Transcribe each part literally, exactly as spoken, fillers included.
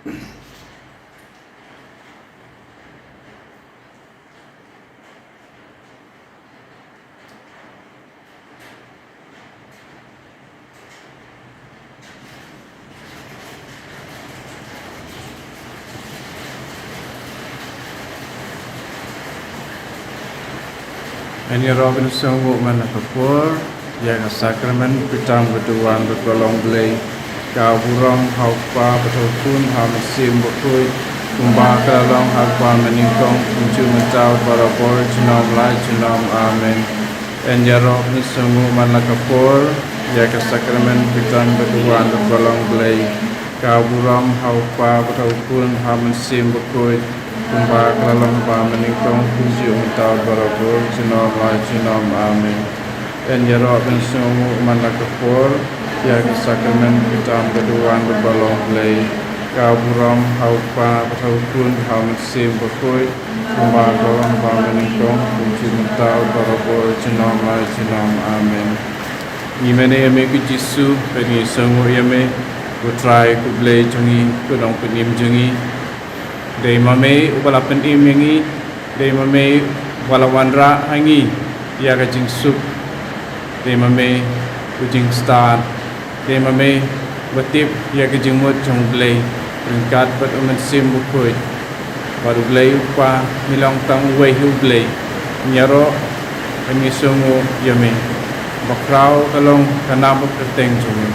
Ngan ïaroh ban sngewnguh man la ka por ïa ka sakramen pyndonkam ka duwan bad ka long Blei, ka burom ha u Kpa bad ha u Khun ha u Mynsiem Bakhuid, kumba ka la long ha kaba mynnyngkong, kumjuh mynta, barabor, junom la junom. Amen. Ngan ïaroh ban sngewnguh man la ka por ïa ka sakramen pyndonkam ka duwan bad ka long Blei, ka burom ha u Kpa bad ha u Khun ha u Mynsiem Bakhuid, kumba ka la long ha kaba mynnyngkong, kumjuh mynta, barabor, junom la junom. Amen. Ngan ïaroh ban sngewnguh man la ka por ïa ka sakramen pyndonkam ka duwan bad ka long Blei, ka burom ha u Kpa bad ha u Khun ha u Mynsiem Bakhuid, kumba ka la long ha kaba mynnyngkong, kumjuh mynta, barabor, junom la junom. Amen. Ngi mane ïa me ko Jisu, bad ngi sngewnguh ïa me, ko Trai, ko Blei jong ngi, ko Nongpynim jong ngi. Dei ma me uba la pynim ïa ngi, dei ma me uba la wanrah ha ngi ïa ka jingsuk, dei ma me u jingstad, dei ma me uba tip ïa ka jingmut jong u Blei, ryngkat bad u Mynsiem Bakhuid. Bad u Blei u Kpa, ngi long tang uwei hi u Blei. Ngi ïaroh, ngi sngewnguh ïa me. Ba khraw ka long ka nam bad ka kyrteng jong me.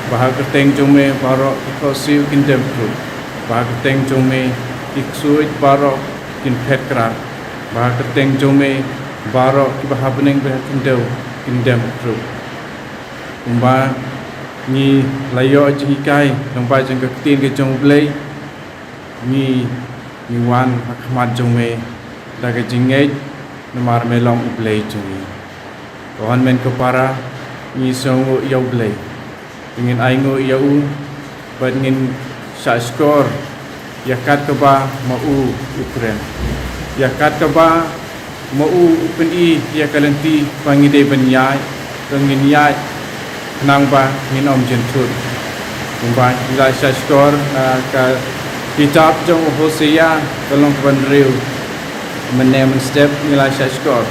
Ba ha ka kyrteng jong me baroh ki khohsiew kin dem krup. Ba ha ka kyrteng jong me ki ksuid baroh kin phet krad. Ba ha ka kyrteng jong me baroh kiba ha bneng bad ha khyndew kin dem krup. Kumba ngi la ïoh jinghikai lyngba jong ka ktien ka jong u Blei, ngi, ngi wan ha khmat jong me da ka jingngeit, namar me long u Blei jong ngi. Ko hynmen ko para, ngi sngewnguh ïa u Blei. Ngin ainguh ïa u, bad ngin shahshkor ïa kat kaba ma u u kren. Ïa kat kaba ma u u pyni ïa ka lynti ba ngi dei ban ïaid, ba ngin ïaid, khnang ba ngin ym jynthut. Kumba ngi la shahshkor, ah, ka kitab jong u Hosea, ka lynnong kaba hynriew. Mynne mynstep ngi la shahshkor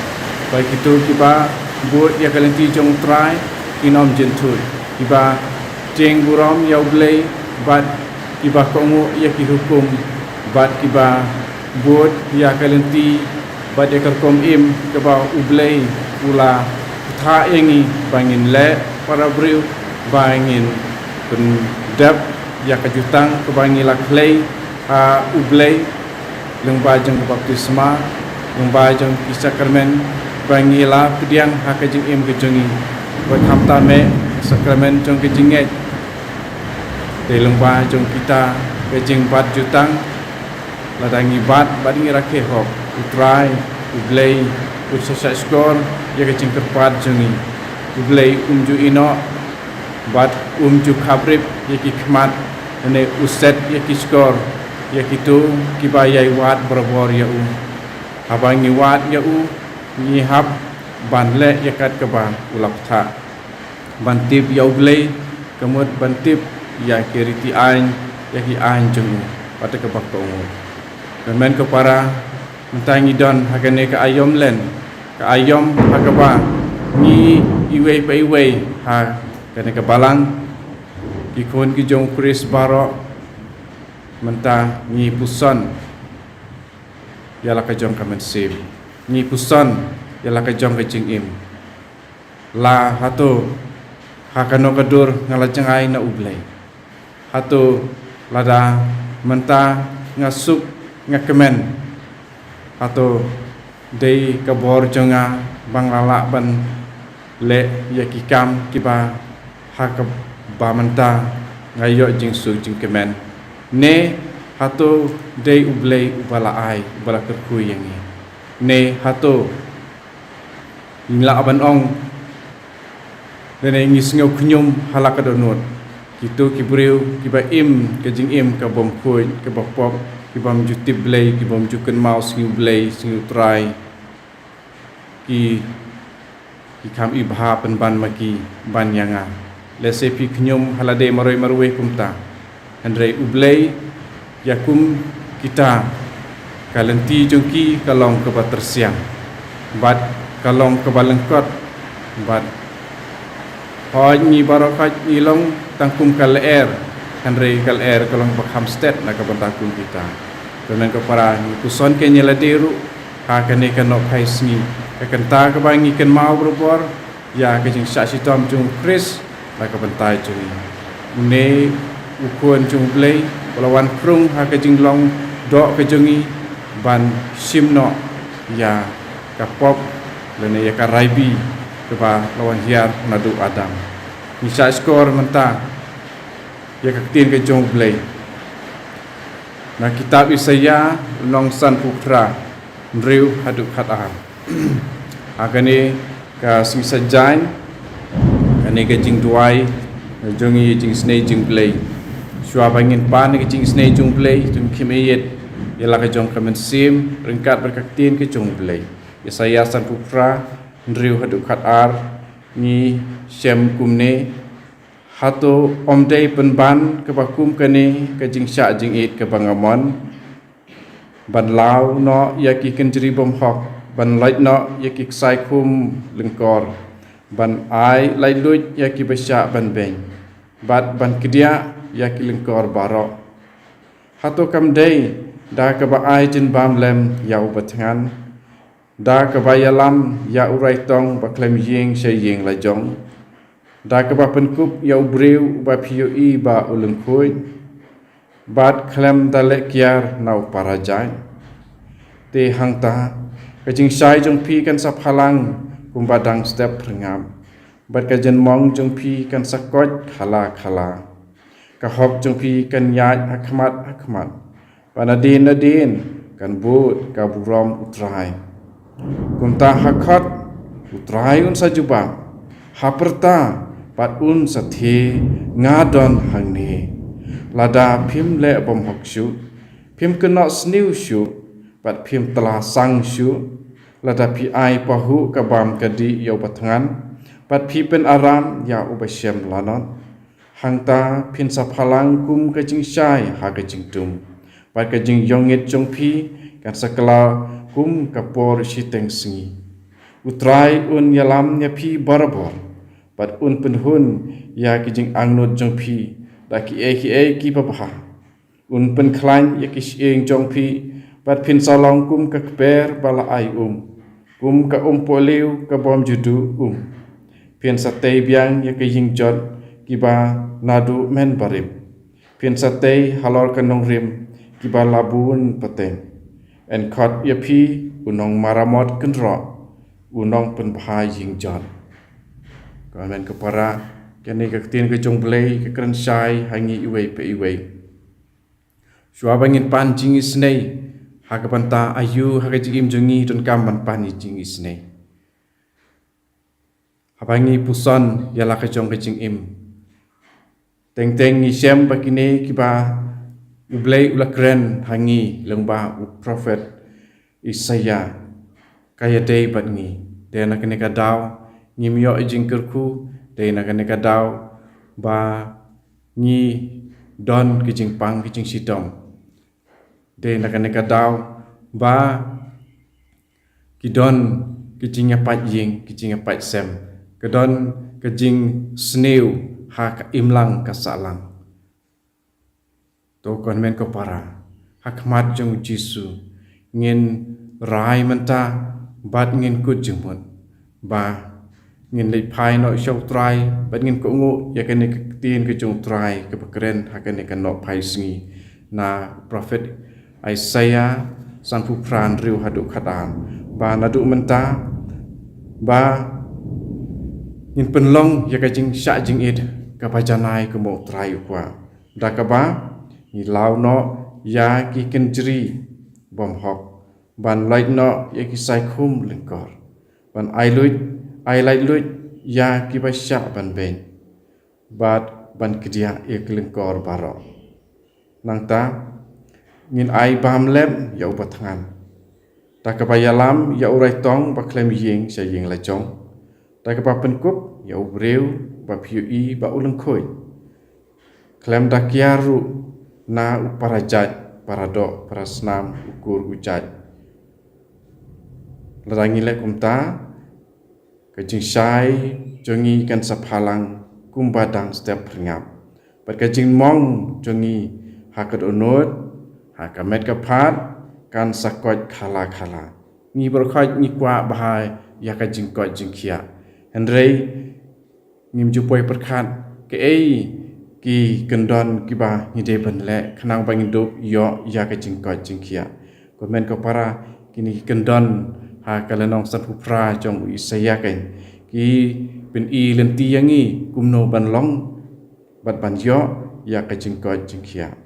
ba kito kiba bud ïa ka lynti jong u Trai kin ym jynthut. Kiba tieng burom ïa u Blei, bad kiba kohnguh ïa ki hukum, bad kiba bud ïa ka lynti bad ïa ka rukom im kaba u Blei u la pynthah ïa ngi ba ngin leh para briew, ba ngin pyndep ïa ka jutang kaba ngi la khlei ha u Blei, lyngba jong ka baptisma, lyngba jong ki sakramen, ba ngi la pdiang ha ka jingim ka jong ngi. Bad khamtam eh, sakramen jong ka jingngeit. Te lyngba jong kita ka jingbat jutang, lada ngi bat bad ngi rakhe hok, u Trai u Blei un sa shahshkor ïa ka jingkyrpad jong ngi. U Blei um ju ïehnoh bad um ju khaprip ïa ki khmat, lane u set ïa ki shkor ïa kito kiba ïai wad barabor ïa u. Haba ngi wad ïa u, ngi hap ban leh ïa kat kaba u la pynthah. Ban tip ïa u Blei, ka mut ban tip ïa ki riti aiñ, ïa ki aiñ jong u, bad kaba kohnguh. Ko hynmen ko para, mynta ngi don ha kane ka aïom len, ka aïom ha kaba ngi iwei pa iwei ha kane ka balang, ki khun ki jong u Khrist baroh, mynta ngi puson ïa la ka jong ka mynsiem, ngi puson ïa la ka jong ka jingim. La hato, ha kano ka dur nga la jngai na u Blei? Hato lada mynta nga suk nga kmen, hato dei ka bor jong nga ba nga lah ban leh ïa ki kam kiba ha kaba mynta nga ïoh jingsuk jingkmen? Ne hato dei u Blei uba la ai, uba la kyrkhu ïa ngi? Ne hato ngi lah ban ong, lane ngi sngew khñium ha la ka dohnud? Kito ki briew kiba im ka jingim ka bym khuid, kaba pop, ki bym ju tip Blei, ki bym ju kynmaw sngi u Blei, sngi u Trai, ki, ki kham ibha pynban ma ki ban ïa nga. Lehse phi khñium ha lade marwei marwei kumta. Hynrei u Blei Ïa kum kita, ka lynti jong ki ka long kaba tyrsiang, bad ka long kaba lyngkot, bad hooid ngi baroh hooid ngi long tang kum ka lyer, hynrei ka lyer ka long ba kham stet na ka bynta kum kita. Te ngan ko para ngi puson kane ïa lade ruh ha kane ka nohphai sngi, ka kynta kaba ngi kynmaw barabor ïa ka jingshah shitom jong u Khrist na ka bynta jong ngi. Une u Khun jong u Blei ba la wan krung ha ka jinglong doh ka jong ngi ban shim noh ïa ka pop lane ïa ka raibi kaba la wan hiar naduh Adam. Ngi shah shkor mynta ïa ka ktien ka jong u Blei na kitab Isaïah lynnong sanphew phra, hynriew haduh khatar. Ha kane ka sngi Saitjaiñ, kane ka jingduwai jong ngi, jingsnei jong u Blei. Shuwa ba ngin pan ka jingsnei jong u Blei, to ngin khmih ïa la ka jong ka mynsiem ryngkat bad ka ktien ka jong u Blei. Isaïah sanphew phra, hynriew haduh khatar, ngi shem kumne: Hato ym dei pynban kaba kum kane ka jingshah jingit kaba nga mon? Ban law noh ïa ki kynjri bymhok, ban loit noh ïa ki ksai khum lyngkor, ban ai laitluid ïa kiba shah ban beiñ, bad ban kdiah ïa ki lyngkor baroh. Hato kam dei da kaba ai jingbam lem ïa u bathngan, da kaba ïalam ïa u raitong ba khlem ïing sha ïing la jong, da kaba pynkup ïa u briew uba phi ïohi ba u lyngkhuid, bad khlem da leh kiar na u parajait? Te hangta ka jingshai jong phi kan sa phalang kumba dang step phyrngab, bad ka jingmong jong phi kan sa koit khala khala. Ka hok jong phi kan ïaid ha khmat ha khmat, bad nadien nadien kan bud ka burom u Trai. Kumta ha khot u Trai un sa jubab, ha pyrta bad un sa thie, nga don hangne. Lada phim leh bymhok shuh, phim kynnoh sniew shuh, bad phim tla sang shuh, lada phi ai pahuh ka bam ka dih ïa u bathngan, bad phi pynaram ïa uba shem lanot, hangta phin sa phalang kum ka jingshai ha ka jingtum, bad ka jingïongit jong phi kan sa kylla kum ka por shiteng sngi. U Trai un ïalam ïa phi barabor, bad un pynhun ïa ki jingangnud jong phi da kiei kiei kiba bha. Un pynkhlaiñ ïa ki shyieng jong phi, bad phin sa long kum ka kper ba la ai um, kum ka umpohliew ka bym ju duh um. Phin sa tei biang ïa ki ïingjot kiba naduh mynbarim. Phin sa tei halor ka nongrim kiba la bun pateng. Yn khot ïa phi u nongmaramot kynroh, u nongpynbha ïingjot. Ko hynmen ko para, kane ka ktien ka jong u Blei ka kren shai ha ngi iwei pa iwei. Shuwa ba ngin pan jingisnei, ha ka bynta aïu ha ka jingim jong ngi donkam ban pan jingisnei? Haba ngi puson ïa la ka jong ka jingim, teng teng ngi shem ba kine kiba u Blei u la kren ha ngi lyngba u prophet Isaïah, ka ïadei bad ngi. Dei na kane ka daw ngim ïoh jingkyrkhu, dei na kane ka daw ba ngi don ki jingpang ki jingshitom. Dei na kane ka daw ba ki don ki jingïapait ïing, ki jingïapait sem, ka don ka jingsniew ha ka imlang ka sahlang. To ko hynmen ko para, ha khmat jong u Jisu ngin rai mynta bad ngin kut jingmut ba ngin leit phai noh sha u Trai bad ngin kohnguh ïa kane ka ktien ka jong u Trai kaba kren ha kane ka nohphai sngi na u prophet Isaïah sanphew phra, hynriew haduh khatar, ba naduh mynta ba ngin pynlong ïa ka jingshah jingit kaba janai kum u Trai u kwah. Da kaba ngi law noh ïa ki kynjri bymhok, ban loit noh ïa ki saikhum lyngkor, ban ai luid, ai laitluid ïa kiba shah ban beiñ, bad ban kdiah ïa ki lyngkor baroh. Nangta ngin ai bam lem ïa u bathngan, da kaba ïalam ïa u raitong ba khlem ïing sha ïing la jong, da kaba pynkup ïa u briew ba phi ïohi ba u lyngkhuid, khlem da kiar ruh na u parajait, para doh, para snam, u kur, u jait. Lada ngi leh kumta, ka jingshai jong ngi kan sa phalang kumba dang step phyrngap. Bad ka jingmong jong ngi ha ka dohnud, ha ka met ka phad, kan sa koit khala khala. Ngi baroh khoit ngi kwah bha ïa ka jingkoit jingkhiah. Hynrei ngim ju poi pyrkhat kaei ki kyndon kiba ngi dei ban leh khnang ba ngin dup ïoh ïa ka jingkoit jingkhiah. Ko hynmen ko para, kine ki kyndon ha ka lynnong sanphew phra jong u Isaïah kan ki pyni lynti ïa ngi kumno ban long bad ban ïoh ïa ka jingkoit jingkhiah.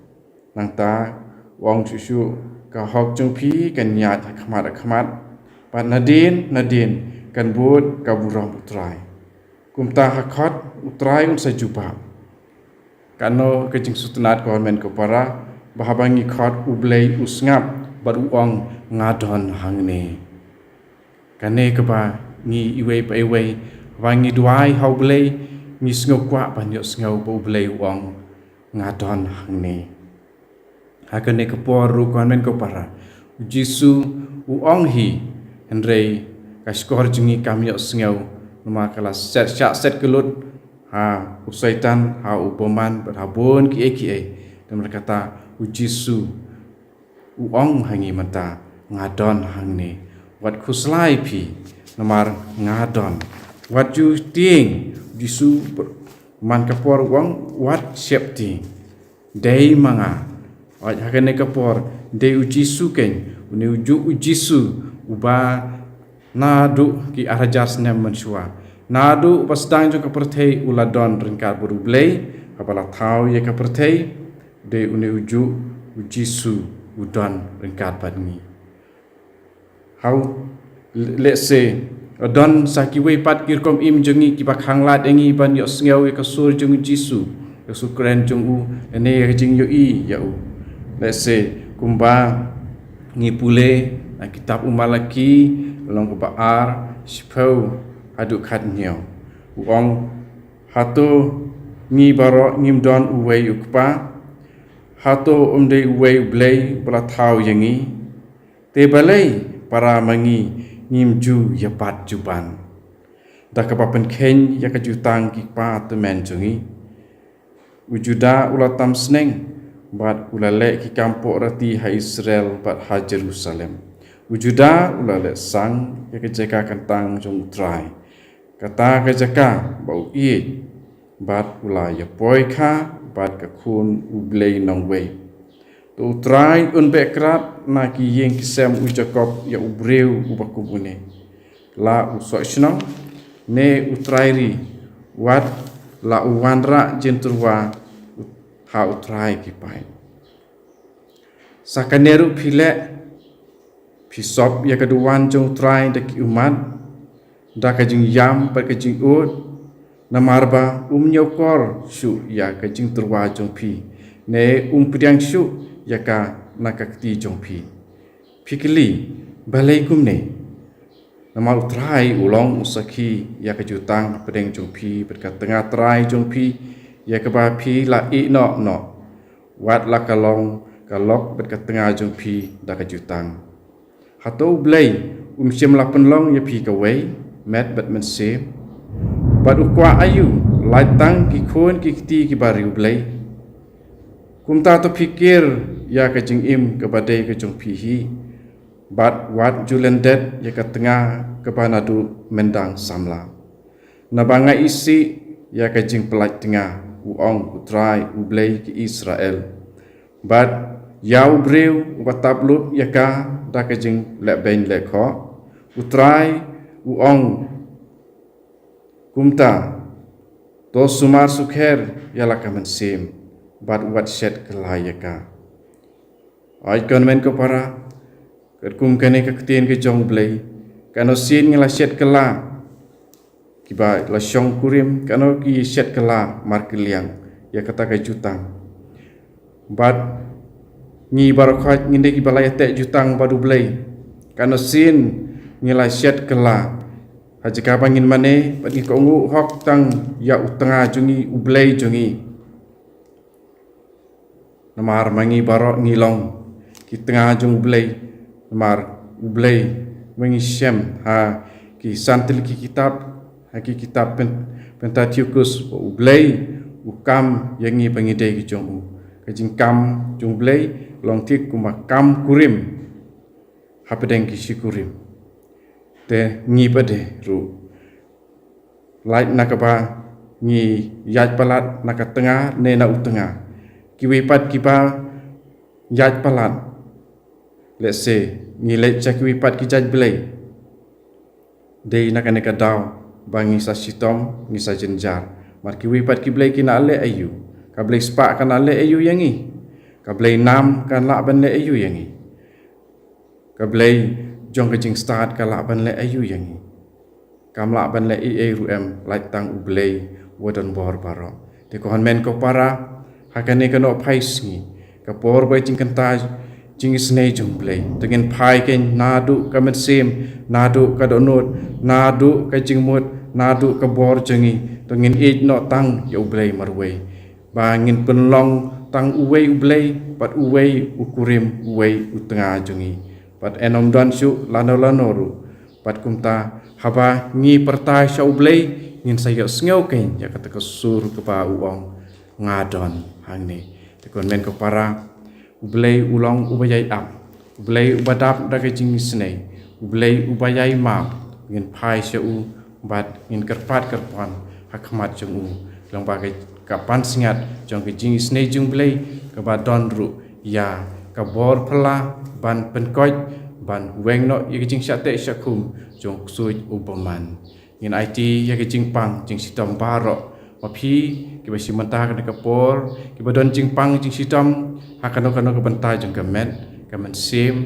Nangta u ong shuh shuh, ka hok jong phi kan ïaid ha khmat ha khmat, bad nadien nadien kan bud ka burom U Trai. Kumta ha khot U Trai un sa jubab. Kano ka jingsngewtynnad ko hynmen ko para, ba haba ngi khot U Blei u sngap bad u ong, nga don hangne. Kane kaba ngi iwei pa iwei, haba ngi duwai ha U Blei, ngi sngew kwah ban ïohsngew ba U Blei u ong, nga don hangne. Ha kane ka por ruh ko hynmen ko para, U Jisu u ong hi, hynrei ka shkor jong ngi kam ïohsngew, namar ka la set, shah set ka lut ha u Soitan, ha u bymman bad ha bun kiei kiei. Te namar kata U Jisu u ong ha ngi mynta, nga don hangne. Wat khuslai phi, namar nga don. Wat ju tieng, U Jisu man ka por u ong, wat sheptieng. Dei ma nga. Wat ha kane ka por, dei U Jisu kan, une ujuh U Jisu uba naduh ki ar hajar snem mynshuwa, naduh ba sdang jong ka pyrthei u la don ryngkat bad U Blei, haba la thaw ïa ka pyrthei, dei une ujuh U Jisu u don ryngkat bad ngi. Haw, let's say, don sa kiwei pat ki rukom im jong ngi kiba khanglad ïa ngi ban ïohsngew ïa ka sur jong U Jisu, ïa ka sur kren jong u, lane ïa ka jingïohi ïa u. Let's say, kumba ngi pule na kitab u Malaki, lynnong kaba ar, shiphew haduh khathynñiew. U ong, hato ngi baroh ngim don uwei u Kpa? Hato um dei uwei U Blei ba la thaw ïa ngi? Te balei para ma ngi ngim ju ïa bat ju ban da kaba pynkheiñ ïa ka jutang ki kpa tymmen jong ngi? U Judah u la tam sneng bad u la leh ki kam pohrati ha Israel bad ha Jerusalem. U Judah u la leh sang ïa ka jaka kyntang jong U Trai, kata ka jaka ba u ïeit, bad u la ïa poi kha bad ka khun U Blei nongwei. To U Trai un beh krad na ki ïing ki sem u Jakob ïa u briew uba kum une. La u soh shnong ne u trai ri, wat la u wanrah jingtyrwa ha U Trai ki paid. Sa kane ruh phi leh, phi sop ïa ka duwan jong U Trai da ki ummat, da ka jingïam bad ka jingud, namar ba um ñiewkor shuh ïa ka jingtyrwa jong phi, ne um pdiang shuh ïa ka na ka kti jong phi. Phi kylli, balei kumne? Namar U Trai u long u sakhi ïa ka jutang hapdeng jong phi bad ka tnga trai jong phi, ïa kaba phi la ïeh noh noh. Wat la ka long ka lok bad ka tnga jong phi da ka jutang. Hato U Blei um shym la pynlong ïa phi kawei met bad mynsiem? Bad u kwah aïu lait tang ki khun ki kti kiba riewblei? Kumta to pyrkhat ïa ka jingim kaba dei ka jong phi hi, bad wat ju lyndet ïa ka tnga kaba naduh myndang samla. Naba nga isih ïa ka jingpyllait tnga, u ong U Trai U Blei ki Israel, bad ïa u briew uba tap lut ïa ka da ka jingleh beiñ leh khoh. U Trai u ong kumta, to sumar sukher ïa la ka mynsiem, bad wat shet kylla ïa ka. Oi ko hynmen ko para, katkum kane ka ktien ka jong U Blei, kano sien ngi la shet kylla kiba la shong kurim, kano ki shet kylla markylliang ïa kata ka jutang. Bad ngi baroh khoit ngi dei kiba la ïateh jutang bad U Blei. Kano sien ngi la shet kylla ha jaka ba ngin mane bad ngi kohnguh hok tang ïa u tnga jong ngi, U Blei jong ngi. Namar ma ngi baroh ngi long ki tnga jong U Blei, namar U Blei, ma ngi shem ha ki san tylli ki kitab, ha ki kitab Pen-, Pentateuch, ba U Blei u kam ïa ngi ba ngi dei ki jong u. Ka jingkam jong U Blei long thik kumba kam kurim hapdeng ki shikurim. Te ngi pat de ruh, lait na kaba ngi ïaid palat na ka tnga ne na u tnga. Kiwei pat kiba ïaid palat, let's say, ngi leit sha kiwei pat ki jait blei, dei na kane ka daw ba ngi sa shitom, ngi sa jynjar. Namar kiwei pat ki blei ki nang leh aïu? Ka blei spah ka nang leh aïu ïa ngi? Ka blei nam ka lah ban leh aïu ïa ngi? Ka blei jong ka jingstad ka lah ban leh aïu ïa ngi? Kam lah ban leh ei ei ruh em, lait tang U Blei uba don bor baroh. Te ko hynmen ko para, ha kane ka nohphai sngi, ka por ba jingkynta jingisynei jong U Blei, to ngin phai keiñ naduh ka mynsiem, naduh ka dohnud, naduh ka jingmut, naduh ka bor jong ngi, to ngin ïeit noh tang ïa U Blei marwei. Ba ngin pynlong tang uwei U Blei, bad uwei u kurim, uwei u tnga jong ngi. Bad yn ym don shuh lano lano ruh. Bad kumta, haba ngi pyrta sha U Blei, ngin sa ïohsngew keiñ ïa kata ka sur kaba u ong, nga don hangne. Te ko hynmen ko para, U Blei u long uba ïai ap, U Blei uba dap da ka jingisynei, U Blei uba ïai map. Ngin phai sha u bad ngin kyrpad kyrpon ha khmat jong u. Long ba ka, ka pansngiat jong ka jingisynei jong U Blei kaba don ruh ïa ka bor phylla ban pynkoit, ban weng noh ïa ka jingshah teh shah khum jong u ksuid u bymman. Ngin aiti ïa ka jingpang jingshitom baroh. Ma phi kiba shim bynta ha kane ka por, kiba don jingpang jingshitom ha kano kano ka bynta jong ka met, ka mynsiem,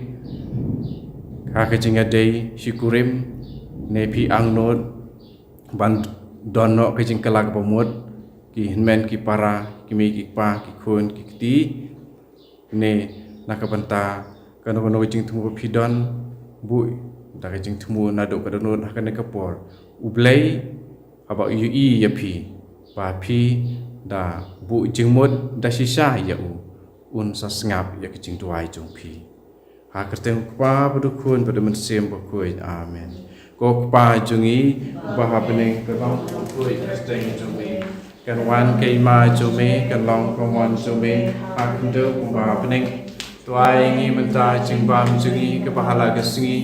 ha ka jingïadei shikurim, ne phi angnud ban don noh ka jingkylla kaba mut, ki hynmen ki para, ki mei ki kpa, ki khun ki kti, ne na ka bynta kano kano ka jingthmu ba phi don, buh da ka jingthmu naduh ka dohnud ha kane ka por. U Blei haba u ïohi ïa phi, ba phi da buh jingmut da shisha ïa u, un sa sngap ïa ka jingduwai jong phi. Ha ka kyrteng U Kpa bad U Khun bad U Mynsiem Bakhuid. Amen. Ko Kpa jong ngi uba ha bneng, ka bang bakhuid ka kyrteng jong me. Kan wan ka hima jong me, kan long ka mon jong me ha khyndew kumba ha bneng. To ai ïa ngi mynta ka jingbam jong ngi kaba ha la ka sngi,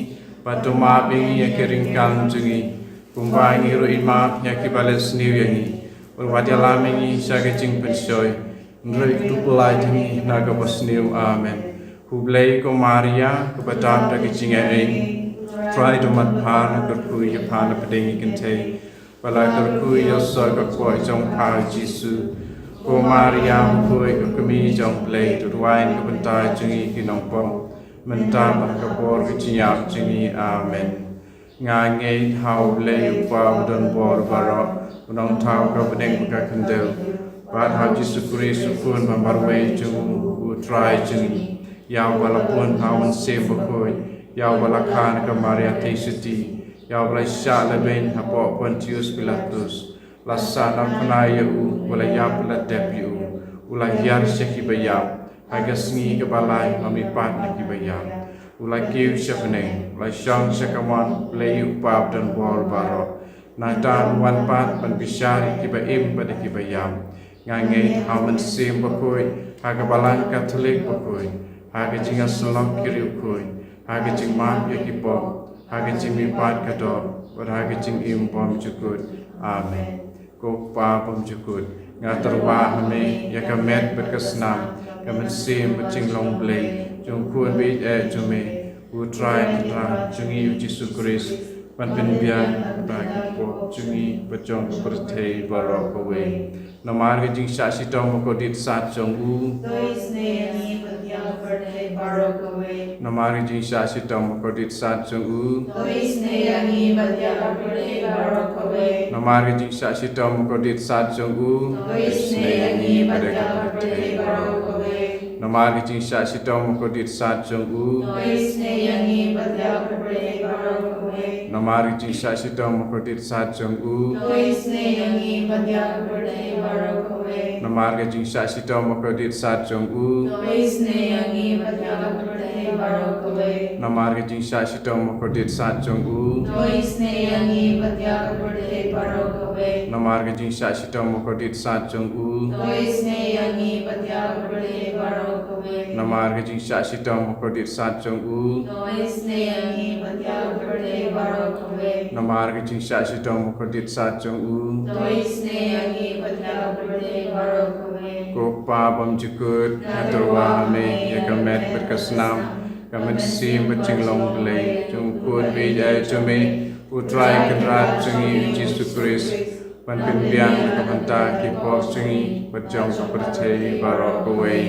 bad to map ïa ngi ïa ki ryngkang jong ngi, kumba ngi ruh ngi map ïa kiba leh sniew ïa ngi. Bad wat ïalam ïa ngi sha ka jingpynshoi, hynrei to pyllait ïa ngi na ka basniew. Amen. Khublei ko Maria, kaba dap da ka jingaiei, Trai u don bad pha, la kyrkhu ïa pha na pdeng ki kynthei, bad la kyrkhu ïa u soh ka kpoh jong pha u Jisu. Ko Maria bakhuid, ka kmie jong U Blei, to duwai na ka bynta jong ngi ki nongpop, mynta bad ha ka por ka jingïap jong ngi. Amen. Nga ngeit ha U Blei U Kpa u don bor baroh, u nongthaw ka bneng bad ka khyndew, bad ha u Jisu Khrist u Khun ba marwei jong u, U Trai jong ngi, ïa uba la pun ha u Mynsiem Bakhuid, ïa uba la kha na ka Maria Theisotti, ïa uba la shah lehbeiñ hapoh Pontius Pilatus, la sahnarphna ïa u, u la ïap, la dep ïa u, u la hiar sha kiba ïap, ha ka sngi kaba lai u la mihpat na kiba ïap, u la kiew sha bneng, u la shong sha kamon U Blei U Kpa ba don bor baroh. Nangta un wan pat ban bishar ïa kiba im bad ïa kiba ïap. Nga ngeit ha u Mynsiem Bakhuid, ha ka Balang Katholik bakhuid, ha ka jingïasyllok ki riewkhuid, ha ka jingmap ïa ki pop, ha ka jingmihpat ka doh, bad ha ka jingim bymjukut. Amen. Ko Kpa bymjukut, nga tyrwa ha me ïa ka met bad ka snam, ka mynsiem bad jinglong Blei jong U Khun baieit jong me, U Trai Tynrai jong ngi U Jisu Khrist, ban pynbiang ïa ki pop jong ngi bad jong ka pyrthei baroh kawei. Namar ka jingshah shitom bakordit sat jong u, to isynei ïa ngi bad ïa ka pyrthei baroh kawei. Namar ka jingshah shitom bakordit sat jong u, to isynei ïa ngi bad ïa ka pyrthei baroh kawei. Namar ka jingshah shitom bakordit sat jong u, to isynei ïa ngi bad ïa ka pyrthei baroh kawei. Namar Namar ka jingshah shitom bakordit sat jong u. To isynei ïa ngi bad ïa ka pyrthei baroh kawei. Namar ka jingshah shitom bakordit sat jong u. To isynei ïa ngi bad ïa ka pyrthei baroh kawei. Namar ka jingshah shitom bakordit sat jong u. To isynei ïa ngi bad ïa ka pyrthei baroh kawei. Namar ka jingshah shitom bakordit sat jong u. To isynei ïa ngi bad ïa ka pyrthei baroh kawei. Namar ka jingshah shitom bakordit sat jong u. To isynei ïa ngi bad ïa ka pyrthei baroh kawei. Namar ka jingshah shitom bakordit sat jong u. To isynei ïa ngi bad ïa ka pyrthei baroh kawei. Namar ka jingshah shitom bakordit sat jong u. To isynei ïa ngi bad ïa ka pyrthei baroh kawei. Ko Kpa bymjukut, nga tyrwa ha me ïa ka met bad ka snam, ka mynsiem bad jinglong Blei jong u Khun baieit jong me, U Trai Kynrad jong ngi U Jisu Khrist, ban pynbiang na ka bynta ki pop jong ngi bad jong ka pyrthei baroh kawei.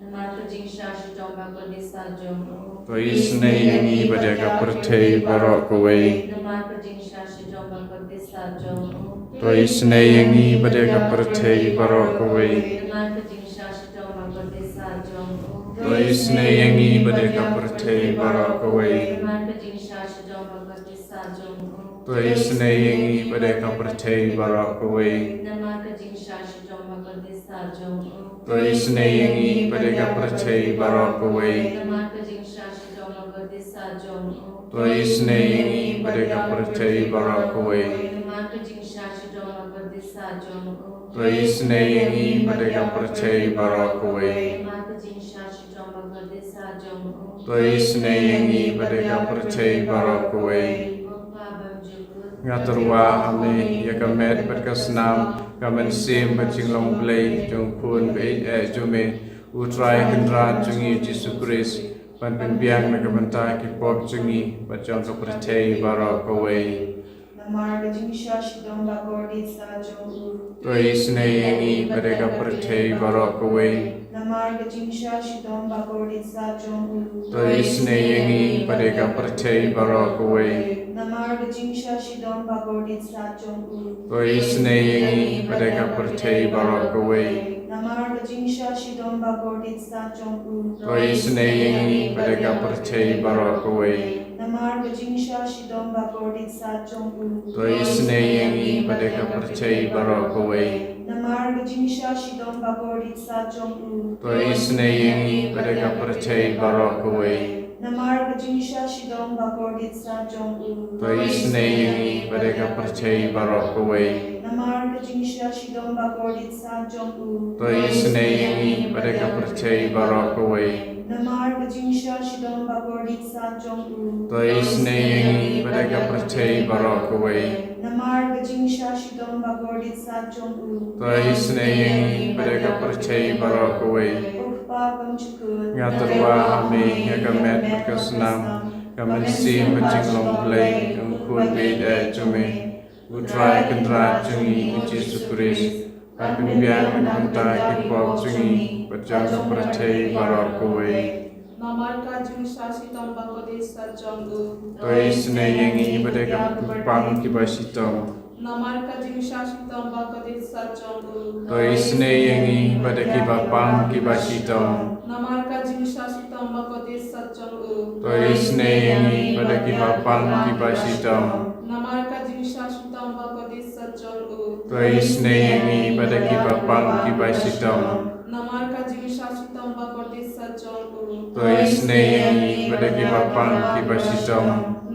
Namar ka jingshah shitom bakordit sat jong u. To isynei ïa ngi bad ïa ka pyrthei baroh kawei. Namar ka jingshah shitom bakordit sat jong u. To isynei ïa ngi bad ïa ka pyrthei baroh kawei. Namar ka jingshah shitom bakordit sat jong u. To isynei ïa ngi bad ïa ka pyrthei baroh kawei. Namar ka jingshah shitom bakordit sat jong u. To isynei ïa ngi bad ïa ka pyrthei baroh kawei. Namar ka jingshah shitom bakordit sat jong u. To isynei ïa ngi bad ïa ka pyrthei baroh kawei. Namar ka jingshah shitom bakordit sat jong u. To isynei ïa ngi bad ïa ka pyrthei baroh kawei. Namar ka jingshah shitom bakordit sat jong u. To isynei ïa ngi bad ïa ka pyrthei baroh kawei. Namar ka jingshah shitom bakordit sat jong u. To isynei ïa ngi bad ïa ka pyrthei baroh kawei. Ko Kpa bymjukut. Nga tyrwa ha me ïa ka met bad ka snam, ka mynsiem bad jinglong Blei jong u Khun baieit jong me, U Trai Kynrad jong ngi U Jisu Khrist, ban pynbiang na ka bynta ki pop jong ngi bad jong ka pyrthei baroh kawei. Namar ka jingshah shitom bakordit sat jong u. To isynei ïa ngi bad ïa ka pyrthei baroh kawei. Namar ka jingshah shitom bakordit sat jong u. To isynei ïa ngi bad ïa ka pyrthei baroh kawei. Namar ka jingshah shitom bakordit sat jong u. To isynei ïa ngi bad ïa ka pyrthei baroh kawei. Namar ka jingshah shitom bakordit sat jong u. To isynei ïa ngi bad ïa ka pyrthei baroh kawei. Namar ka jingshah shitom bakordit sat jong u. To isynei ïa ngi bad ïa ka pyrthei baroh kawei. Namar ka jingshah shitom bakordit sat jong u. To isynei ïa ngi bad ïa ka pyrthei baroh kawei. Namar ka jingshah shitom bakordit sat jong u. To isynei ïa ngi bad ïa ka pyrthei baroh kawei. Namar ka jingshah shitom bakordit sat jong u. To isynei ïa ngi bad ïa ka pyrthei baroh kawei. Namar ka jingshah shitom bakordit sat jong u. To isynei ïa ngi bad ïa ka pyrthei baroh kawei. Namar ka jingshah shitom bakordit sat jong u. To isynei ïa ngi bad ïa ka pyrthei baroh kawei. Ko Kpa bymjukut. Nga tyrwa ha me ïa ka met bad ka snam, ka mynsiem bad jinglong Blei jong u Khun baieit jong me, U Trai Kynrad jong ngi U Jisu Khrist, ban pynbiang na ka bynta ki pop jong ngi bad jong ka pyrthei baroh kawei. Namar ka jingshah shitom bakordit sat jong u. To isynei ïa ngi bad ïa ki bapang kiba shitom. Namar ka jingshah shitom bakordit sat jong u. To isynei ïa ngi bad ïa ki bapang kiba shitom. Namar ka jingshah shitom bakordit sat jong u. To isynei ïa ngi bad ïa ki bapang kiba shitom. Namar ka jingshah shitom bakordit sat jong u. To isynei ïa ngi bad ïa ki bapang kiba shitom. Namar ka jingshah shitom bakordit sat jong u. To isynei ïa ngi bad ïa ki bapang kiba shitom.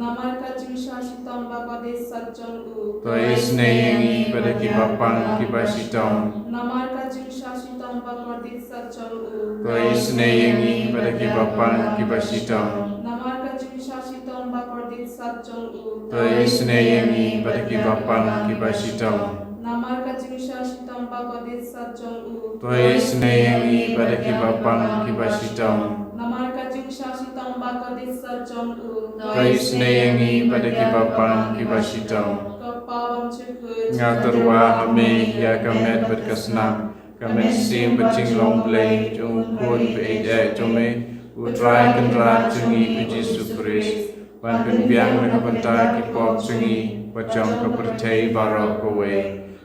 Namar ka jingshah shitom bakordit sat jong u. To isynei ïa ngi bad ïa ki bapang kiba shitom. Namar ka jingshah shitom bakordit sat jong u. To isynei ïa ngi bad ïa ki bapang kiba shitom. Namar ka jingshah shitom bakordit sat jong u. To isynei ïa ngi bad ïa ki bapang kiba shitom. Namar ka jingshah shitom bakordit sat jong u. To isynei ïa ngi bad ïa ki bapang kiba shitom. Namar ka jingshah shitom bakordit sat jong u. To isynei ïa ngi bad ïa ki bapang kiba shitom. Ko Kpa bymjukut. Nga tyrwa ha me ïa ka met bad ka snam, ka mynsiem bad jinglong Blei jong u Khun baieit jong me, U Trai Kynrad jong ngi U Jisu Khrist, ban pynbiang na ka bynta ki pop jong ngi bad jong ka pyrthei baroh kawei.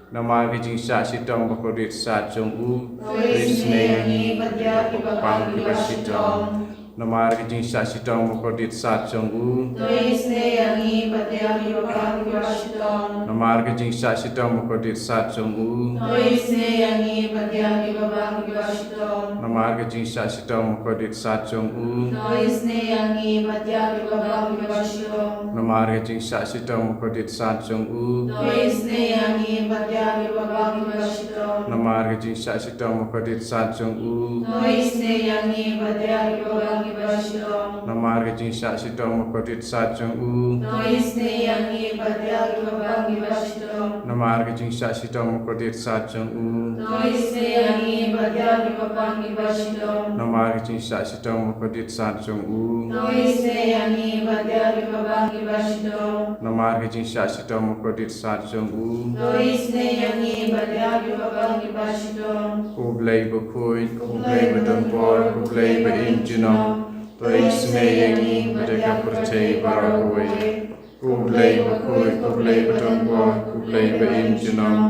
Namar ka jingshah shitom bakordit sat jong u, to isynei ïa ngi bad ïa kiba pang kiba shitom. Namar ka jingshah shitom bakordit sat jong u, to isynei ïa ngi bad ïa kiba pang kiba shitom. Namar ka jingshah shitom bakordit sat jong u, to isynei ïa ngi bad ïa kiba pang kiba shitom. Namar ka jingshah shitom bakordit sat jong u, to isynei ïa ngi bad ïa kiba pang kiba shitom. Namar ka jingshah shitom bakordit sat jong u, to isynei ïa ngi bad ïa kiba pang kiba shitom. Namar ka jingshah shitom bakordit sat jong u, to isynei ïa ngi bad ïa kiba pang kiba shitom. Namar ka jingshah shitom bakordit sat jong u, to isynei ïa ngi bad ïa kiba pang kiba shitom. Namar ka jingshah shitom bakordit sat jong u, to isynei ïa ngi bad ïa kiba pang kiba shitom. Namar ka jingshah shitom bakordit sat jong u, to isynei ïa ngi bad ïa kiba pang kiba shitom. Namar ka jingshah shitom bakordit sat jong u, to isynei ïa ngi bad ïa kiba pang kiba shitom. Ko Blei bakhuid, ko Blei badonbor, ko Blei ba im junom, to isynei ïa ngi bad ïa ka pyrthei baroh kawei. Ko Blei bakhuid, ko Blei badonbor, ko Blei ba im junom,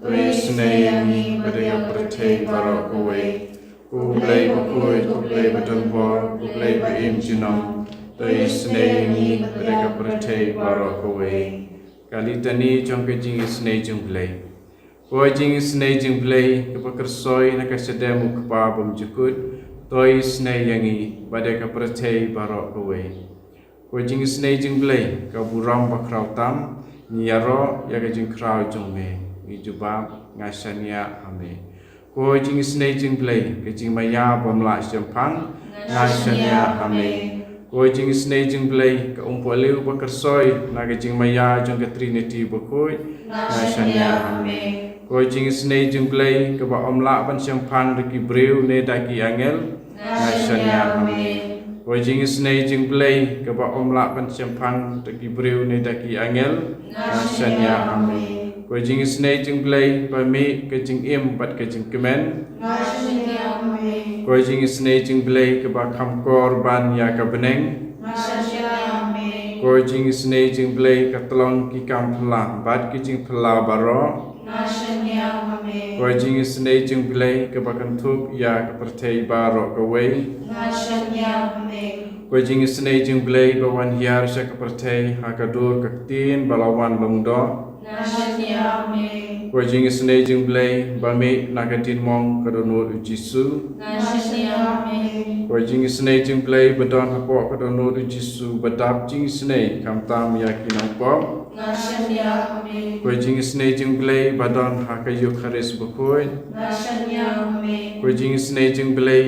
to isynei ïa ngi bad ïa ka pyrthei baroh kawei. Ko Blei bakhuid, ko Blei badonbor, ko Blei ba im junom, to isynei ïa ngi bad ïa ka pyrthei baroh kawei. Ka Litani jong ka jingisynei jong U Blei. Ko jingisynei jong U Blei, kaba kyrsoi na ka shadem U Kpa bymjukut, to isynei ïa ngi bad ïa ka pyrthei baroh kawei. Ko jingisynei jong U Blei, ka burom bakhraw tam, ngi ïaroh ïa ka jingkhraw jong me, ngi jubab, nga shaniah ha me. Ko jingisynei jong U Blei, ka jingmaïa bym lah shemphang, nga shaniah ha me. Ko jingisynei jong U Blei, ka umpohliew bakyrsoi na ka jingmaïa jong ka Trinity bakhuid, nga shaniah ha me. Ko jingisynei jong U Blei, kaba ym lah ban shemphang da ki briew ne da ki angel, nga shaniah ha me. Ko jingisynei jong U Blei, kaba ym lah ban shemphang da ki briew ne da ki angel, nga shaniah ha me. Ko jingisynei jong U Blei, ba mih ka jingim bad ka jingkmen, nga shaniah ha me. Ko jingisynei jong U Blei, kaba kham kor ban ïa ka bneng, nga shaniah ha me. Ko jingisynei jong U Blei, ka tlong ki kam phylla bad ki jingphylla baroh, nga shaniah ha me. Ko jingisynei jong U Blei, kaba kynthup ïa ka pyrthei baroh kawei, nga shaniah ha me. Ko jingisynei jong U Blei, ba wan hiar sha ka pyrthei ha ka dur ka Ktien ba la wan lyngdoh, nga shaniah ha me. Ko jingisynei jong U Blei, ba mih na ka diengmong ka dohnud U Jisu, nga shaniah ha me. Ko jingisynei jong U Blei, ba don hapoh ka dohnud U Jisu ba dap jingisynei khamtam ïa ki nongpop, nga shaniah ha me. Ko jingisynei jong U Blei, ba don ha ka Eukharist bakhuid, nga shaniah ha me. Ko jingisynei jong U Blei,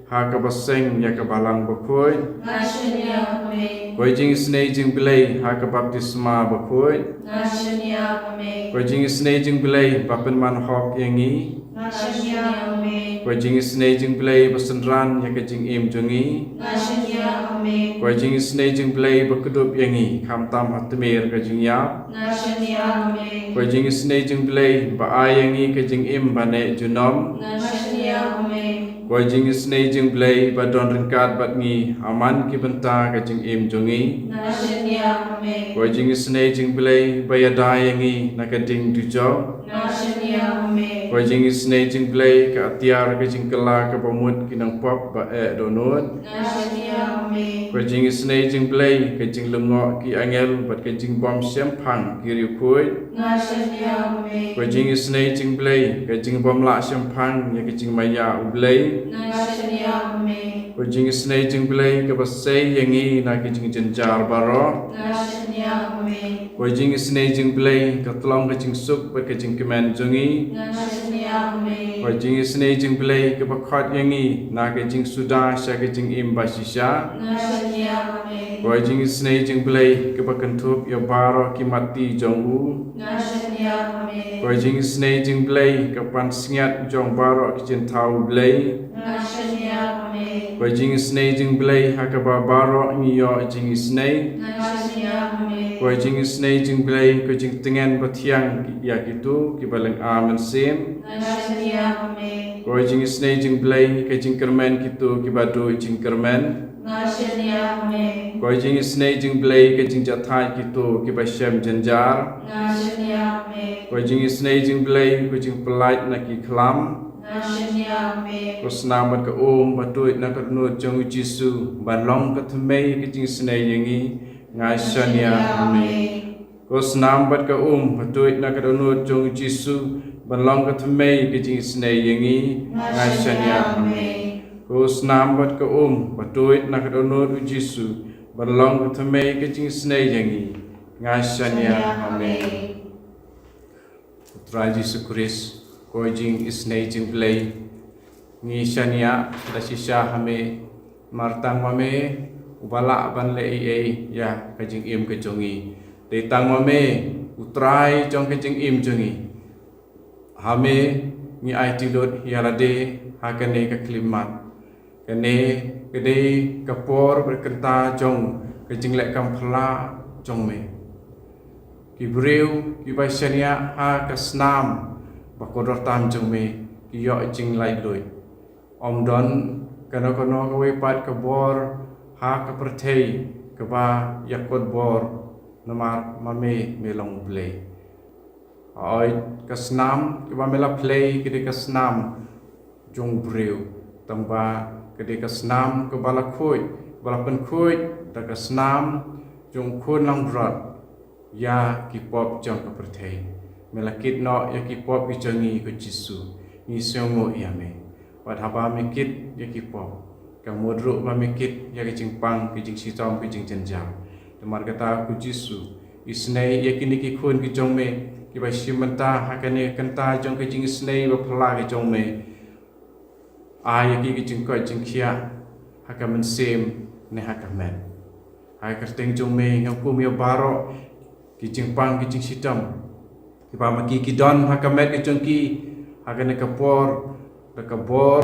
ha kaba seng ïa ka Balang bakhuid, nga shaniah ha me. Ko jingisynei jong U Blei, ha ka baptisma bakhuid, nga shaniah ha me. Ko jingisynei jong U Blei, ba pynman hok ïa ngi, nga shaniah ha me. Ko jingisynei jong U Blei, ba synran ïa ka jingim jong ngi, nga shaniah ha me. Ko jingisynei jong U Blei, ba kdup ïa ngi khamtam ha tmier ka jingïap, nga shaniah ha me. Ko jingisynei jong U Blei, ba ai ïa ngi ka jingim ba neh junom, nga shaniah ha me. Ko jingisynei jong U Blei, ba don ryngkat bad ngi ha man ki bynta ka jingim jong ngi, nga shaniah ha me. Ko jingisynei jong U Blei, ba ïada ïa ngi na ka ding dujok, nga shaniah ha me. Ko jingisynei jong U Blei, ka atiar ka jingkylla kaba mut ki nongpop ba eh dohnud, nga shaniah ha me. Ko jingisynei jong U Blei, ka jinglyngngoh ki angel bad ka jingbym shemphang ki riewkhuid, nga shaniah ha me. Ko jingisynei jong U Blei, ka jingbym lah shemphang ïa ka jingmaïa U Blei, nga shaniah ha me. Ko jingisynei jong U Blei, kaba sei ïa ngi na ki jingjynjar baroh, nga shaniah ha me. Ko jingisynei jong U Blei, ka tlong ka jingsuk bad ka jingkmen jong ngi, nga shaniah ha me. Ko jingisynei jong U Blei, kaba khot ïa ngi na ka jingsuda sha ka jingim bashisha, nga shaniah ha me. Ko jingisynei jong U Blei, kaba kynthup ïa baroh ki matti jong u, nga shaniah ha me. Ko jingisynei jong U Blei, ka pansngiat jong baroh ki jingthaw U Blei, nga shaniah ha me. Ko jingisynei jong U Blei, ha kaba baroh ngi ïoh jingisynei, nga shaniah ha me. Ko jingisynei jong U Blei, ka jingtngen bathiang ïa kito kiba lynga mynsiem, nga shaniah ha me. Ko jingisynei jong U Blei, ka jingkyrmen kito kiba duh jingkyrmen, nga shaniah ha me. Ko jingisynei jong U Blei, ka jingjahthait kito kiba shem jynjar, nga shaniah ha me. Ko jingisynei jong U Blei, ko jingpyllait na ki khlam. Nga shaniah ha me. Ko snam bad ka um ba tuid na ka dohnud jong U Jisu ban long ka thymmei ka jingisynei ïa ngi. Nga shaniah ha me. Ko snam bad ka um ba tuid na ka dohnud jong U Jisu ban long ka thymmei ka jingisynei ïa ngi. Nga shaniah ha me. Ko snam bad ka um ba tuid na ka dohnud U Jisu ban long ka thymmei ka jingisynei ïa ngi. Nga shaniah ha me. U Trai Jisu Khrist, ko jingisynei jong U Blei, ngi shaniah da shisha ha me, namar tang ma me uba lah ban leh ei ei ïa ka jingim ka jong ngi. Dei tang ma me U Trai jong ka jingim jong ngi. Ha me ngi aiti lut ïa lade ha kane ka khyllipmat. Kane ka dei ka por bad kynta jong ka jingleh kam phylla jong me. Ki briew kiba shaniah ha ka snam ba kordor tam jong me ki ïoh jinglaitluid. Ym don kano kano kawei pat ka bor ha ka pyrthei kaba ïakut bor, namar ma me me long U Blei. Hooid, ka snam kaba me la plie ka dei ka snam jong u briew, tangba ka dei ka snam kaba la khuid, ba la pynkhuid da ka snam jong U Khun langbrot ïa ki pop jong ka pyrthei. Me la kit noh ïa ki pop ki jong ngi, ko Jisu. Ngi sngewnguh ïa me. Bad haba me kit ïa ki pop, ka mut ruh ba me kit ïa ka jingpang, ka jingshitom, ka jingjynjar. Namar kata, ko Jisu, isynei ïa kine ki khun ki jong me kiba shim bynta ha kane ka kynta jong ka jingisynei ba phylla ka jong me. Ai ïa ki ka jingkoit jingkhiah ha ka mynsiem ne ha ka met. Ha ka kyrteng jong me nga hukum ïa baroh ki jingpang, ki jingshitom kiba ma ki ki don ha ka met ka jong ki ha kane ka por, da ka bor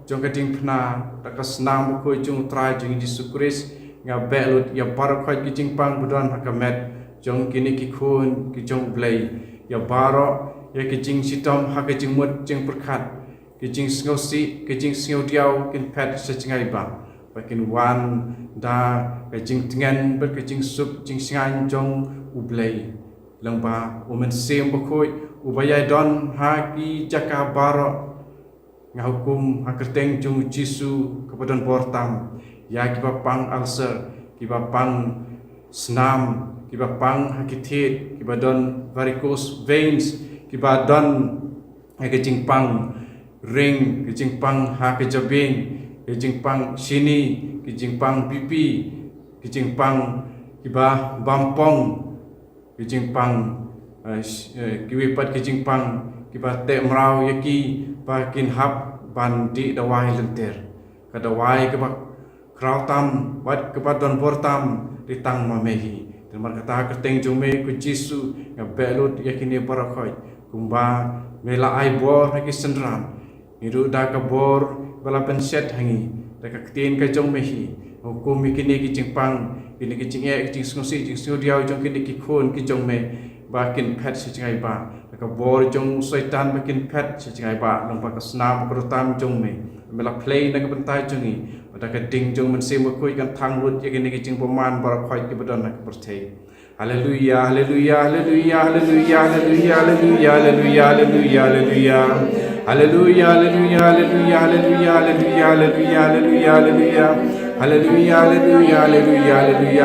jong ka diengphna, da ka snam bakhuid jong U Trai jong ngi Jisu Khrist, nga beh lut ïa baroh khoit ki jingpang ba don ha ka met jong kine ki khun ki jong U Blei, ïa baroh, ïa ki jingshitom ha ka jingmut jingpyrkhat, ki jingsngewsih, ki jingsngewdiaw kin phet sha jngai bah, ba kin wan da ka jingtngen bad ka jingsuk jingshngaiñ jong U Blei. Lyngba U Mynsiem Bakhuid uba ïai don ha ki jaka baroh. Nga hukum ha kyrteng jong U Jisu kaba don bor tam, ïa kiba pang ulcer, kiba pang snam, kiba pang ha ki thied, kiba don varicose veins, kiba don ha ka jingpang ring, ka jingpang ha ka jabieng, ka jingpang shini, ka jingpang B P, ka jingpang kiba bam pong, ka jingpang, eh, sh-, eh, kiwei pat ka jingpang kiba teh mraw ïa ki ba kin hap ban dih dawai lynter. Ka dawai kaba khraw tam bad kaba don bor tam dei tang ma me hi. Te namar kata ha kyrteng jong me ko Jisu nga beh lut ïa kine baroh khoit, kumba me la ai bor ha ki synran. Ngi ruh da ka bor ba la pynshet ha ngi da ka ktien ka jong me hi, hukum ïa kine ki jingpang, kine ki jingeh, ki jingsngewsih, jingsngewdiaw jong kine ki khun ki jong me, ba kin phet sha jngai bah. Da ka bor jong u Soitan ba kin phet sha jngai bah, lyngba ka snam ba kordor tam jong me. Me la plie na ka bynta jong ngi, ba da ka ding jong U Mynsiem Bakhuid kan thang lut ïa kine ki jingbymman baroh khoit kiba don ha ka pyrthei. Haleluia, haleluia, haleluia. Haleluia, haleluia, haleluia, haleluia, haleluia, haleluia. Haleluia, haleluia, haleluia, haleluia, haleluia, haleluia, haleluia. Haleluia, haleluia, haleluia, haleluia,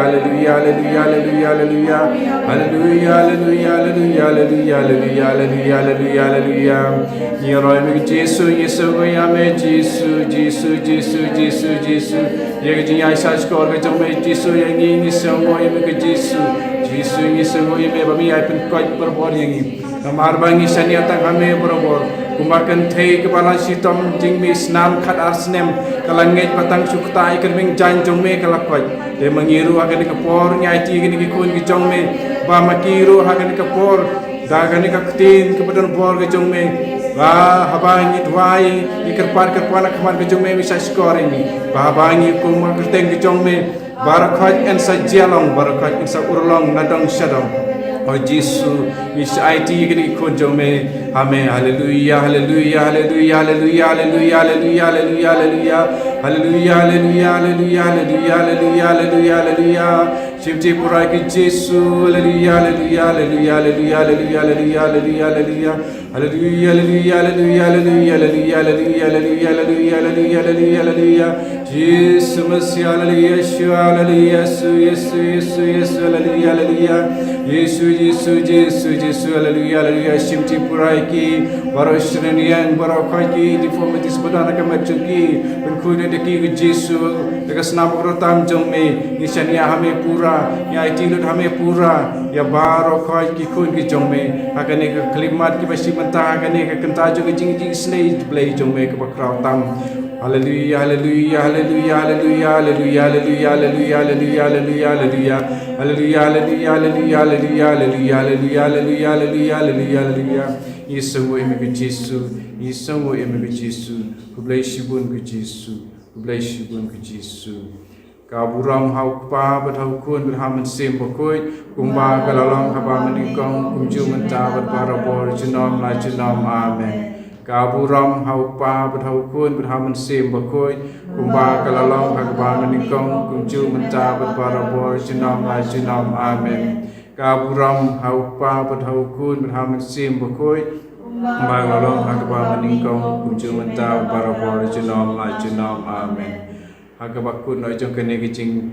haleluia, haleluia, haleluia, haleluia. Ngi ïaroh ïa me Jisu, Jisu, ïa me Jisu, Jisu, Jisu, Jisu, Jisu. Ïa ka jingïaishah shkor ka jong me Jisu ïa ngi, ngi sngewnguh ïa me ko Jisu. Jisu, ngi sngewnguh ïa me ba me ïai pynkoit barabor ïa ngi. Namar ba ngi shaniah tang ha me barabor. Kumba kynthei kaba la shitom jingmih snam khatar snem, ka la ngeit ba tang shu ktah ïa ka rmiang jaiñ jong me ka la koit. Te ma ngi ruh ha kane ka por ngi aiti ïa kine ki khun ki jong me, ba ma ki ruh ha kane ka por, da kane ka ktien kaba don bor ka jong me, ba haba ngi duwai, ngi kyrpad kyrpad ha khmat ka jong me, me shah shkor ïa ngi. Ba haba ngi hukum ha ka kyrteng ka jong me, baroh khoit yn sa jia long, baroh khoit yn sa urlong na dong sha dong. O Jisu, ngi shah aiti ïa kine ki khun jong me, Amen. Haleluya, haleluya, haleluya, haleluya, haleluya, haleluya, haleluya, haleluya. Haleluya, haleluya, haleluya, haleluya, haleluya, haleluya, haleluya. Shimti pura ki Jisu. Haleluya, haleluya, haleluya, haleluya, haleluya, haleluya, haleluya, haleluya. Haleluya, haleluya, haleluya, haleluya, haleluya, haleluya, haleluya, haleluya, haleluya. Jisu Masiah, haleluya, Yeshua, haleluya, Yesu, Yesu, Yesu, Yesu, haleluya, haleluya. Jisu, Jisu, Jisu, Jisu, haleluya, haleluya. Shimti pura ïa ki baroh shisien ïa baroh khoit ki deformities ba don ha ka met jong ki. Pynkhuid da ki, ko Jisu, da ka snam bakhraw tam jong me. Ngi shaniah ha me pura, ngi aiti lut ha me pura ïa baroh khoit ki khun ki jong me. Ha kane ka khyllipmat kiba shim bynta ha kane ka kynta jong ka jing, jingsnei Blei jong me kaba khraw tam. Haleluya, haleluya, haleluya, haleluya, haleluya, haleluya, haleluya, haleluya, haleluya. Haleluya, haleluya, haleluya, haleluya, haleluya, haleluya, haleluya, haleluya, haleluya, haleluya. Ngi sngewnguh ïa me ko Jisu, ngi sngewnguh ïa me ko Jisu. Khublei shibun ko Jisu, khublei shibun ko Jisu. Ka burom ha u Kpa bad ha u Khun bad ha u Mynsiem Bakhuid, kumba ka la long haba mynnyngkong, kumjuh mynta bad barabor junom la junom. Amen. Ka burom ha u Kpa bad ha u Khun bad ha u Mynsiem Bakhuid, kumba ka la long ha kaba mynnyngkong, kumjuh mynta bad barabor junom la junom. Amen. Ka burom ha u Kpa bad ha u Khun bad ha u Mynsiem Bakhuid, kumba ka la long ha kaba mynnyngkong, kumjuh mynta bad barabor junom la junom. Amen. Ha kaba kut noh jong kane ka jing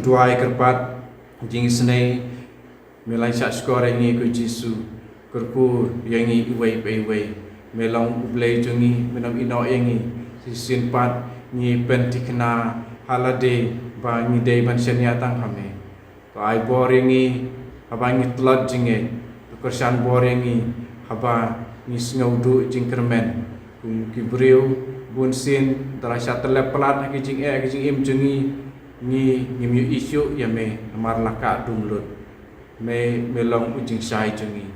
duwai kyrpad jingisnei, me la shahshkor ïa ngi ko Jisu, kyrkhu ïa ngi iwei pa iwei. Me long U Blei jong ngi, me nym ïehnoh ïa ngi. Shisien pat ngi pynthikna ha lade ba ngi dei ban shaniah tang ha me. To ai bor ïa ngi haba ngi tlot jingngeit. To kyrshan bor ïa ngi haba ngi sngew duh jingkyrmen. Kum ki briew bunsien, da la shah tyllep palat ha ki jingeh ki jingim jong ngi, ngi ngim ïohi shuh ïa me, namar la kah dum lut. Me, me long u jingshai jong ngi.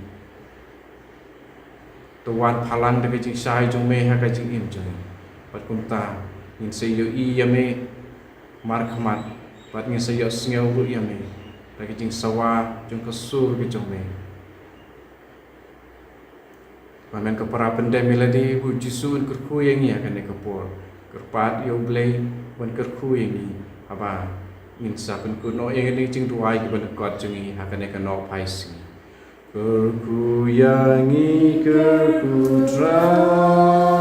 To wan phalang da ka jingshai jong me ha ka jingim jong ngi. Bad kumta ngin sa ïohi ïa me markhmat, bad ngin sa ïohsngew ruh ïa me da ka jingsawa jong ka sur ka jong me. Ba men ka para pyndem ïa lade, ko Jisu, yn kyrkhu ïa ngi ha kane ka por. Kyrpad ïa U Blei ban kyrkhu ïa ngi haba ngin sa pynkut noh ïa kane ka jingduwai kaba lyngkot jong ngi ha kane ka Nohphai Sngi. Kyrkhu ïa ngi, kyrkhu Trai.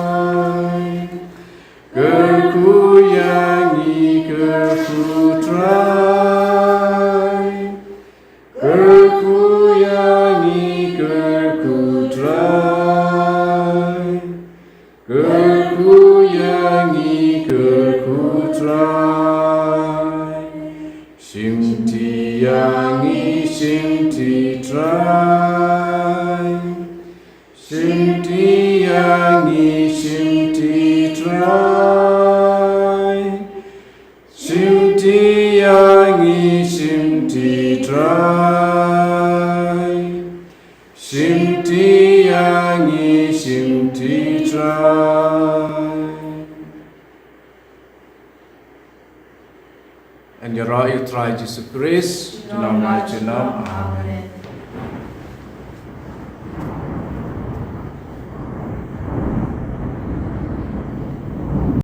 Kyrkhu ïa ngi, kyrkhu Trai. Kyrkhu ïa ngi, kyrkhu Trai. Kyrkhu ïa ngi, kyrkhu Trai. Shimti ïa ngi, shimti Trai. Shimti ïa ngi, shimti Trai. Shimti ïa ngi, shimti Trai. Shimti ïa ngi, shimti Trai. Yn ïaroh ïa U Trai Jisu Khrist, junom la junom. Amen.